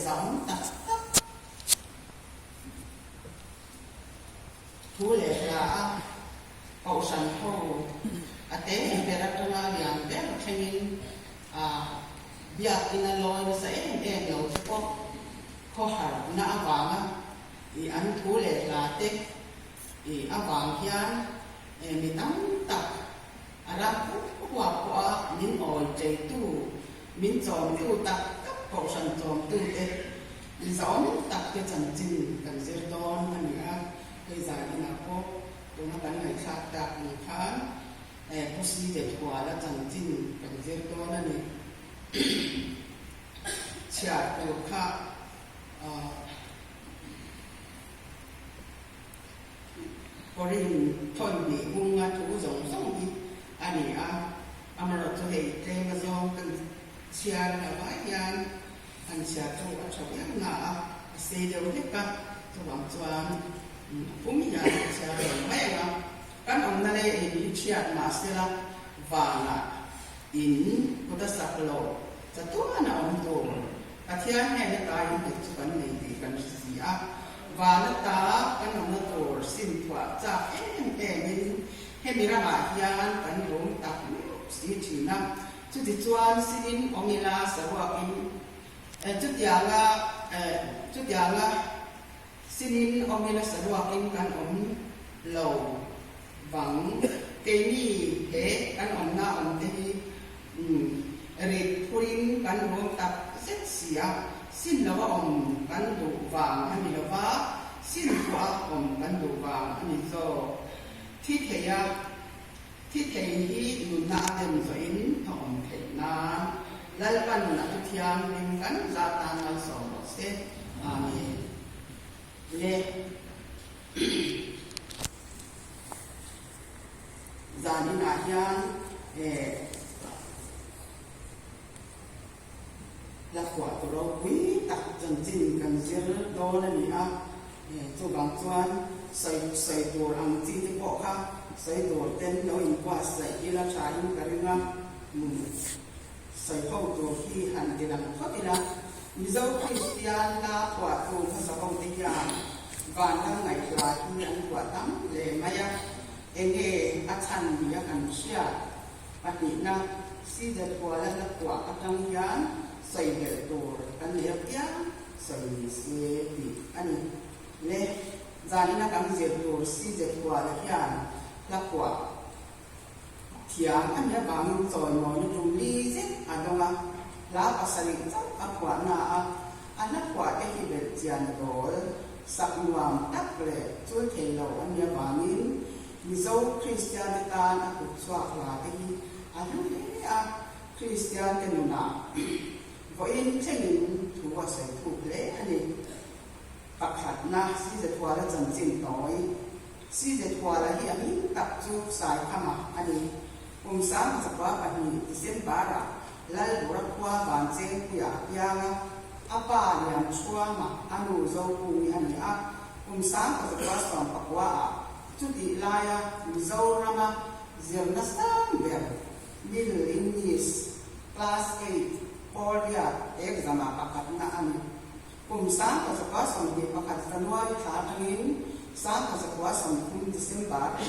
zahawm tak tak thu leh hla a kohhran ho a te ber atanga lian ber thlengin a biakin a lawi nasa em em lo te pawh khawharna avanga i an thu leh hla te i avang hian mi tam tak a ram huap pawha min awi tleitu, min chawmtu tak tak kohhran chawmtute zawm tak te chanchin kan zir dawn a ni a, hei zan inah pawh tuna kan ngaihthlak tak ang khan Pu Site Thuala chanchin kan zir dawn a ni. Chhiar tur kha Korin thawn hnih hunga thu zawng zawng hi a ni a, amaherawhchu hei tlem azawng kan chhiar a vai hian han chhiar chu a tha viau na a, a sei deuh hlek a, chuvang chuan a pum hian a chhiar lo mai ang a, kan awmna lei in hi chhiat mahsela vanah in kut a sak lo chatuan a awm tur. Pathian hnena ta innghet chu kan nei tih kan hre si a, vana ta kan awmna tur sim thuah chak em emin hemi ramah hian kan rum tak meuh si thin a. Chutichuan sinin awm ila saruakin chutianga chutianga sinin awm ila saruakin kan awm lo vang. Keini he kan awmna awmte hi Rit phurin kan ruam tak zet si a, sin lova awm kan duh vang a ni lova, sin thuah awm kan duh vang a ni zawk. Thi thei a, thi thei hi nunna a lem zawhin a awm theih nan Lalpan a thu thianghlim kan za tan malsawm rawh se. Amen. Le. Zan inah hian hla phuah tu ropui tak chanchin kan zir dawn a ni a, chuvang chuan sawi sawi tur ang chi te pawh kha sawi tur ten lo inbuatsaih ila tha in ka ring a, sawi ho tur hi han ti lang phawt ila, Mizo Kristian hla phuahtu hmasa ho te hian vanram ngaihhla hi an phuah tam hle mai a. Enge a chhan ni a kan hriat? Pahnihna, Cz Kuala hla phuah atang hian sawi belh tur kan nei apiang sawi ni se tih a ni. Le, zanina kan zir tur Cz Kuala hian hla phuah thiam a nih avangin chawimawina tum li zet a dawng a, hla pasarih chauh a phuah na a, a hla phuah te hi belh chian a dawl. Sak nuam tak leh chul thei lo a nih avangin Mizo Kristiante tan a kut chhuak hla te hi a hlu hle a, Kristiante nunah vawiin thlengin thu a sawi thuk hle a ni. Pakhatna, Sizethuala chanchin tawi. Sizethuala hi a hming tak chu Saikhama a ni. Kum 2002 December-ah Lalbura khua Vanchengpuia a piang a, a pa Lianchhuama a nu Zokungi a ni a, kum 1919-ah chutih laia Mizorama zirna sang ber Middle English Class Eight Pawlriat exam-ah pakhatna a ni. Kum 1921 January thla atangin 1930 December hi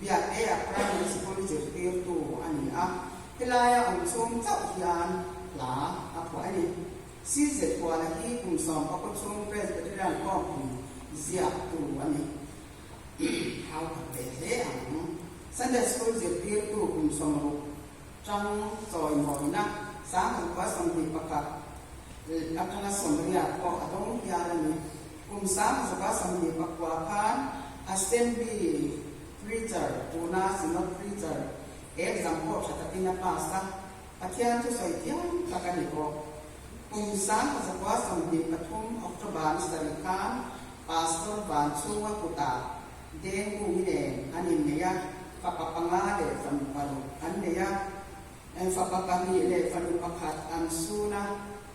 Biakea Primary School zirtirtu a ni a, helaia awm chhung chauh hian hla a phuah a ni. CZ Kuala hi kum 14 chhung Presbyterian Khawmpui ziaktu a ni. Hau khat ve hle ang. Sunday School zirtirtu kum 60 tang chawimawina 1921 atanga 80 pawh a dawng hial a ni. Kum 1929 khan Assembly Preacher, tuna Synod Preacher, exam pawh tha takin a pass a, Pathian thu sawi thiam tak a ni bawk. Kum 1923 October ni sarih khan Pastor Vanchhunga kutah Dengkungi nen an innei a, fapa panga leh fanu paruk an nei a. Fapa pahnih leh fanu pakhat an sun a,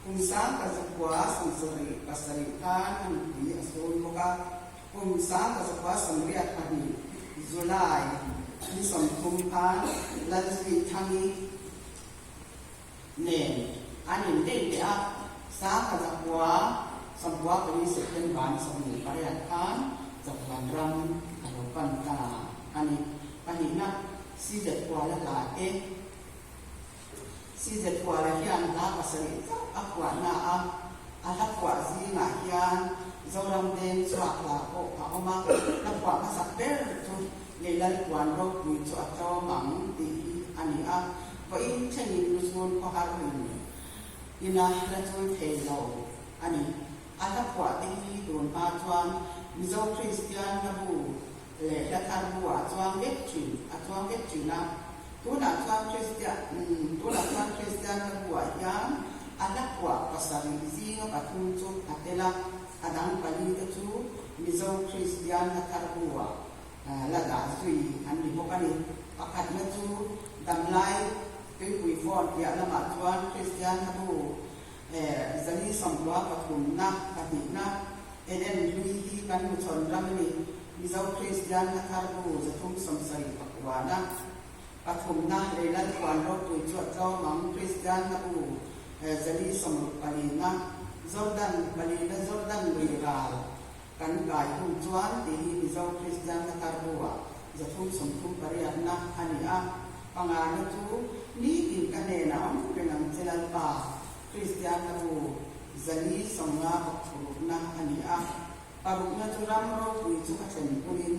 kum 1977 khan a nupui a sun bawk a. Kum 1982 July ni 30 khan Lalzui Thangi nen an inneih leh a. 1994 September ni 28 khan Chatuan ram a lo pan ta a ni. Pahnihna, CZ Huala hla e. CZ Huala hian hla pasarih chauh a phuahna a, a hla phuah zingah hian Zoram Veng chhuak hla pawh a awm a, hla phuah hmasak ber chu Leilalpuan ropui chu a tlawm ang tih hi a ni a, vawiin thlengin Luzun khawhar in ina la chul thei lo a ni. A hla phuah te hi tun hma chuan Mizo Kristian hlabu leh hla thar bu ah chuang vek thin a chuang vek thin a. Tunah chuan Kristian tunah chuan Kristian hlabu ah hian a hla phuah pasarih zinga pathum chu a tel a, a dang pali te chu Mizo Kristian hla thar bu ah la dah zui an ni bawk a ni. Pakhatna chu damlai tuipui phone piah lamah chuan Kristian hlabu 400 pathumna, pahnihna, Eden hlui hi kan hmuchhawn ram a ni. Mizo Kristian hla thar bu 370 pakuana, pathumna, Leilal Puan ropui chu a tlawm ang, Kristian hla bu 460 palina, Jordan palina Jordan lui ral kan kai hun chuan tih hi Mizo Kristian hla thar bu-ah 330 pariatna a ni a. Pangana chu nitin ka hnenah awm reng ang che Lalpa, Kristian hla bu 450 parukna a ni a. Parukna chu ram ropui chu ka thlen hunin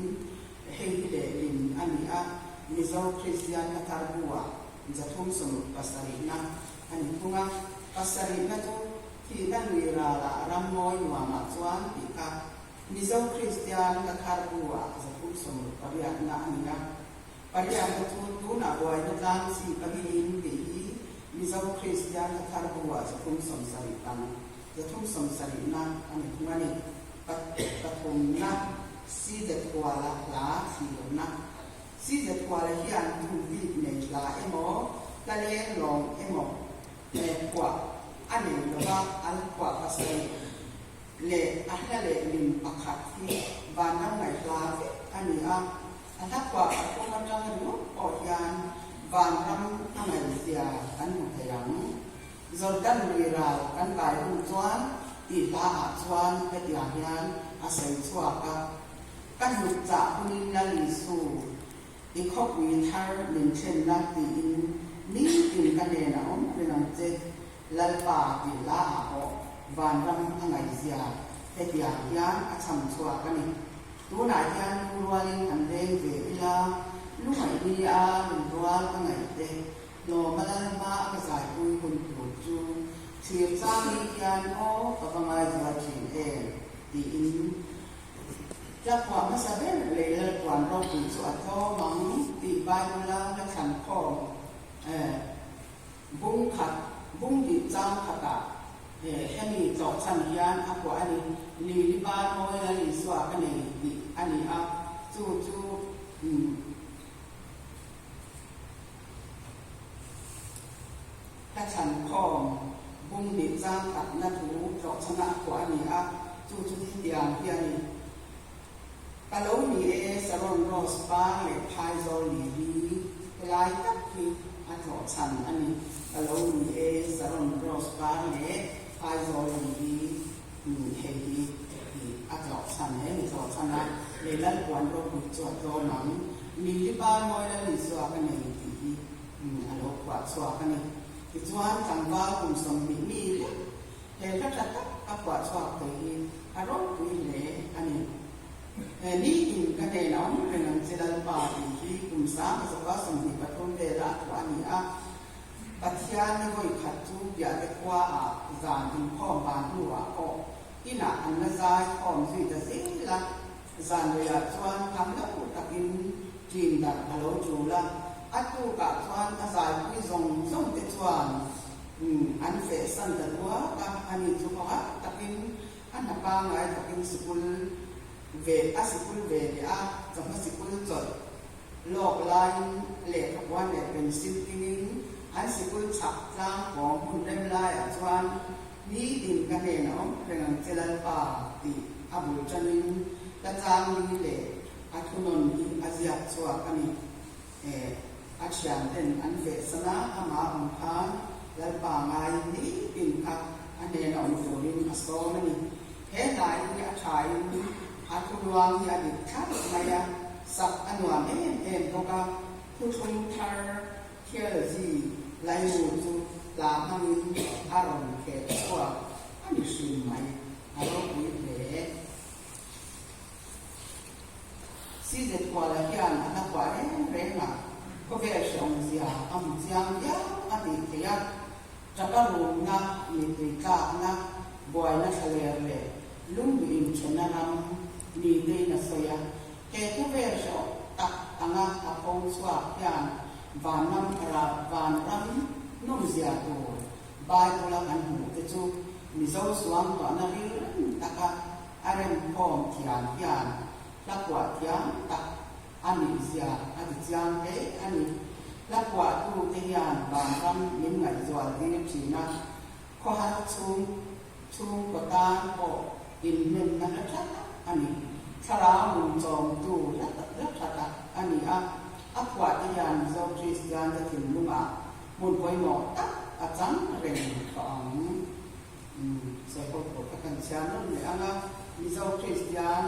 hei hi lehlin a ni a, Mizo Kristian hla thar bu-ah 360 pasarihna a ni thung a. Pasarihna chu Thihna lui ralah ram mawi nuamah chuan tih kha Mizo Kristian hla thar bu-ah 360 pariatna a ni a. Pariatna chu tunah buaina tlang chi pahnihin tih hi Mizo Kristian hla thar bu-ah 370 pang, 370na a ni thung a ni. Pathumna, Sizathuala hla thlirna. Sizathuala hian thu bik nei hla emaw, hla leng lawng emaw, He phuah a nei lova an phuah pasarih leh a hla leh lim pakhat hi vanram ngaihhla vek a ni a, a hla phuah pathum atang ringawt pawh hian vanram a ngaihzia kan hmu thei ang. Jordan lui ral kan kai hun chuan tih hla ah chuan hetiang hian a sawi chhuak a, Ka hnuk chah hunin Lal Isu I khawpui thar min thlenna tiin nitin ka hnenah awm reng ang che, Lalpa tih hla ah pawh vanram a ngaihzia hetiang hian a chham chhuak a ni. Tunah hian lungrualin han leng ve ila, lungaih ni a lungrual ka ngaih te, hlawma Lalhma a ka zaipui hun tur chu thlir chang ni hian aw ka va ngaizual thin em tiin Tlakhuah hmasa ber lei Lalpuan ropui chu a tlawm ang tih Bible-a hla thlan khawm bung khat, bung hnih chang khatah hemi tlawhchhan hian a phuah a ni. Lili par mawi Lal Isua ka nei tih a ni a, chu chu Hla thlan khawm bung hnih chang khatna thu tlawhchhana a phuah a ni a, chu chu thutiang hi a ni. Ka lo ni e, Saron Rose par leh Phaizawl ni hi helai tak hi a tlawhchhan a ni. Ka lo ni e, Saron Rose par leh Phaizawl ni hi hei hi a tlawhchhan he mi tlawhchhan a, lei Lalpuan ropui chu a tlawm ang. Lili par mawi Lal Isua ka nei tih hi. A lo phuah chhuak a ni. Tichuan, tlangval kum 20 mi lek he hla tha tak a phuah chhuak thei hi a ropui hle a ni. He nitin ka hnenah awm reng ang che Lalpa tih hi kum 1923 vela a phuah a ni a. Pathian ni vawi khat chu Biahte khuaah zan inkhawm ban hnuah pawh inah an la zai khawm zui ta zel a. Zanriah chuan tham lo takin ṭin darh a lo ṭul a, a tukah chuan a zaipui zawng zawng te chuan an fehsan ta duak a, ani chu hawngak takin a hna pangngai takin sikul ve a sikul ve leh a, chawhma sikul chawlh lawk laiin lehkhapuan leh pencil kengin an sikul chhak tlang pawng hmun rem laiah chuan Nitin ka hnenah awm reng ang che Lalpa tih a bul tanin ka chang ni leh a thunawn hi a ziak chhuak a ni. Eh, a thianten an vehsan a, amah awm khan Lalpa ngaiin nitin kha a hnena awm turin a sawm a ni. He hla hi a thain a thuluang hi a dik thlap mai a, sak a nuam em em bawk a, thuthlung thar theology laimu chu hla hmangin a rawn kheh chhuak a ni hrim mai, a ropui hle. CZ Kuala hian a hla kuah reng reng a, khawvel hrehawmzia a hmu chiang viau a tih theih a, Tapa rumna, mipui tlakna, buaina thlaler leh lungduh inthenna ram mitein a sawi a. He khawvel hrehawm tak anga a pho chhuak hian vanram vanram nawmzia tur Bible-a kan hmuh te chu Mizo suangtuahna rilrem taka a remkhawm thiam hian hla kuah thiam tak a nihzia a ti chiang hle a ni. Hla kuahtute hian vanram min ngaihzual tir thin a, khawhar chhung chhungkaw tan pawh inhnemna hla tha tak a ni. Thlarau nun chawmtu hla hla tha tak a ni a, a phuahte hian Mizo Kristiante thinlungah hmun pawimawh tak a chang reng tawh ang. Sawi ho tur kha kan chhiar nawm leh ang a, Mizo Kristian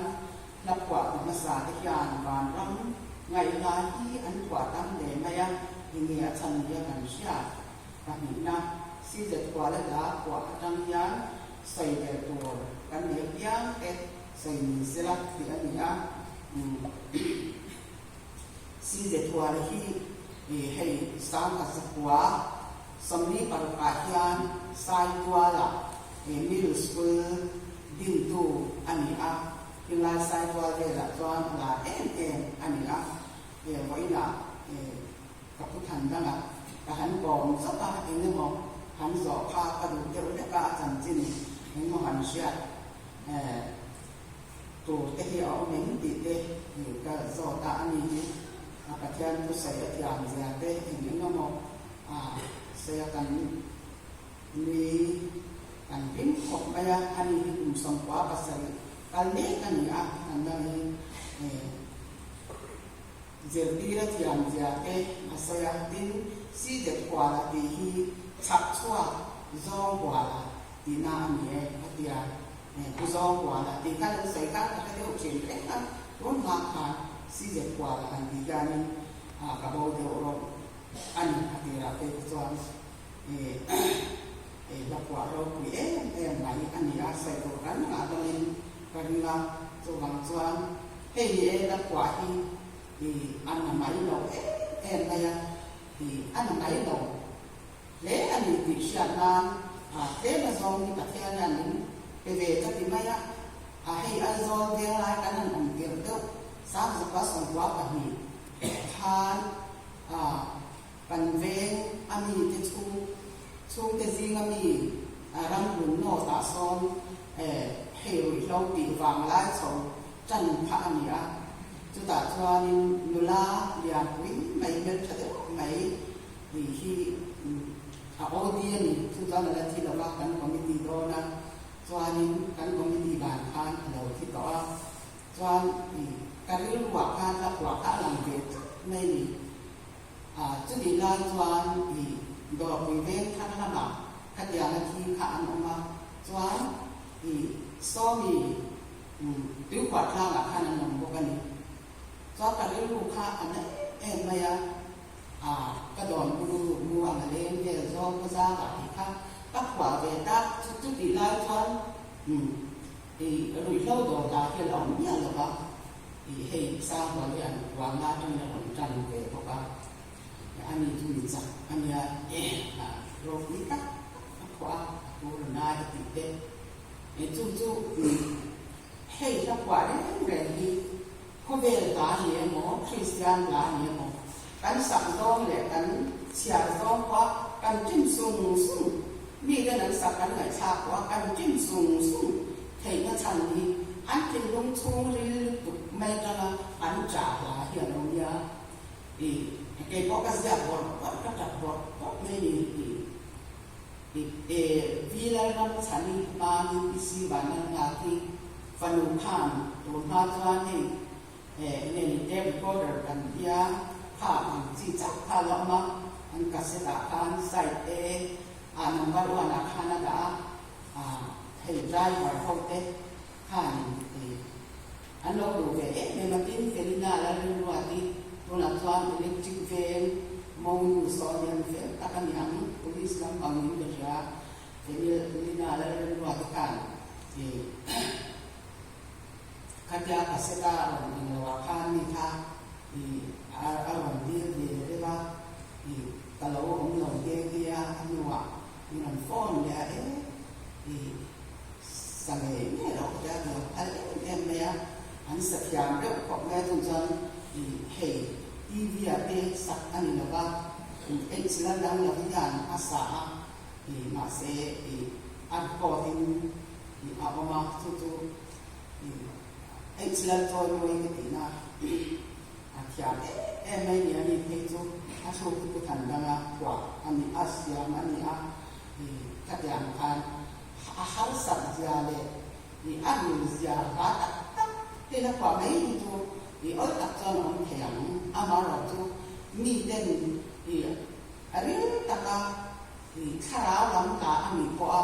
hla phuah tu hmasa te hian vanram ngaihla hi an phuah tam hle mai a, enge a chhan nia kan hriat. Pahnihna, CZ Huala hla phuah atang hian sawi belh tur kan nei piang te sawi ni sela tih a ni a. CZ Huala hi hei Sangkhat zakua 46 ah hian Saituala Middle School dintu a ni a, Himlai Saitual velah chuan a lar em em a ni a, vawiinah ka pu than dangah ka han kawm chawp a, eng emaw han zawh kha ka duh deuh hlek a, a chanchin eng emaw han hriat tur te hi a awm em tih te ka zawt a, a ni hi a Pathian thusawi a thiam zia te eng eng emaw a sawi a kan nui kan hlim khawp mai a, a ni hi kum 97 kal mek a ni a, kan dang hi zirtir a thiam zia te a sawi a, tin Sizet Huala tih hi chhak chhuak zawng Huala tihna a ni e a ti a, Pu Zawng Huala tih kha lo sawi khan ka hre deuh thin reng a, tun hma khan Sizet Huala han tih hianin ka bo deuh rawh a ni a tirah phei te chuan hla phuah ropui em em mai a ni a, sawi tur kan ngah hlawmin ka ring a, chuvang chuan hei ni e hla phuah hi a na mai lo em em mai a, a na mai lo hle a ni tih hriat nan tlem a zawng hi Pathian hian min pe ve ka ti mai a, hei Aizawl venglai kan han awm tirh deuh 1992 khan kan veng a mi te chhung chhungte zinga mi ramhlun north ah sawn hei ruihhlo tih vang lai chho tan phah a ni a, chutah chuanin nula lianpui mai hmeltha deuh mai tih hi a OD a ni, chu chuan a la thi lo va, kan committee dawn a, chuanin kan committee ban khan a lo thi tawh a, chuan ka rilruah khan hla phuah kha a lang ve tlat mai a ni. Chutih lai chuan dawrpui veng thar lamah khatianga thi kha an awm a, chuan Sawmi tuikhuah tlangah khan an awm bawk a ni. Chuan ka rilru kha a na em em mai a, ka dawn buru mu ang a leng vel zawng ka zang ah tih kha ka phuah ve ta, chutih lai chuan ruihhlo dawr dah hi a la awm miah lo va, hei Sanghual hian Vangla atangin a rawn tan ve bawk a, ani chu mi chak a nia, ropui tak a phuah a, a tur a nai a tih te, chu chu hei hla phuah reng reng hi Khawvel hla ni emaw, Kristian hla ni emaw, kan sak zawng leh kan chhiar zawng pawha kan ṭim sung sung, miten an sak kan ngaihthlak pawha kan ṭim sung sung theihna chhan hi an thinlung chhungril lutuk mai atanga an ṭah hla hi a lo nia. Ih, kei pawh ka ziak bawrh bawrh, ka ṭap bawrh bawrh mai ni tih. Ih, e, Vilalram chhani hmanin i si vanlal nghak hi fanu khan tun hma chuan hei eng nge ni tape recorder kan tia kha ang chi chauh kha a la awm a, an cassette ah khan side A ah number one ah khan a dah a, ah. driver ho te khanin an lo duh ve em em a, tin Felina Lalrinruati tunah chuan electric veng monu sawn hian fel tak a ni ang, police lampang in ka hria, Felina Lalrinruati khan khatia cassette a rawn eng lo ah khan mi kha a rawn dil ve deuh a, ka lo awm lo nghe nghe a, a hnuah Min rawn phone leh a e i sa ngei ngei loh te a lo phal em em mai a, an sa thiam reuh khawp mai a chung chuan i hei TV ah te sak a ni lova H la dang lo hian a sa a i mahse i a record in i a awm a chu chu i H la chawi mawi ka tihna A thiam em em mai ni a ni phei chu a chhuk hi pu than danga phuah a ni a siam a ni a i khatiang khan a harsat zia leh i a ril zia hla tak tak te la phuah mai hi chu i awl tak chuan a awm thei ang amaherawh chu mi ten i a ril taka i thlarau lam hla a nih pawh a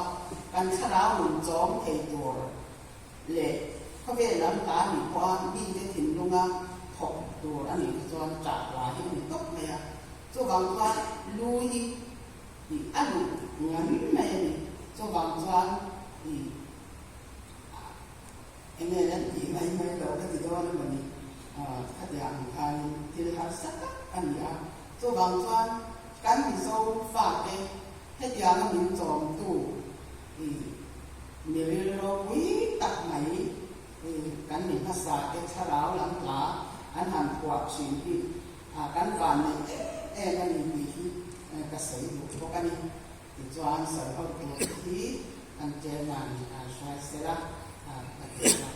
kan thlarau nun chawm thei tur leh khawvel lam hla nih pawha mite thinlunga thawk tur a nih kha chuan ṭah hla hi a ni tawp mai a. Chuvang chuan lu hi ih a luh ngan mai a ni. Chuvang chuan ih eng nge lan tih mai mai lo ka ti dawn emaw ni khatiang ang khanin thil harsa tak a ni a. Chuvang chuan kan Mizo fate hetianga min chawmtu ih Mi rilropui tak mai kan mi hmasa te thlarau lam hla an han phuah thin hi kan van neih em em a ni tih hi ka sawi duh bawk a ni. Tichuan sawi ho tur hi kan chairman hruai sela ka ti a.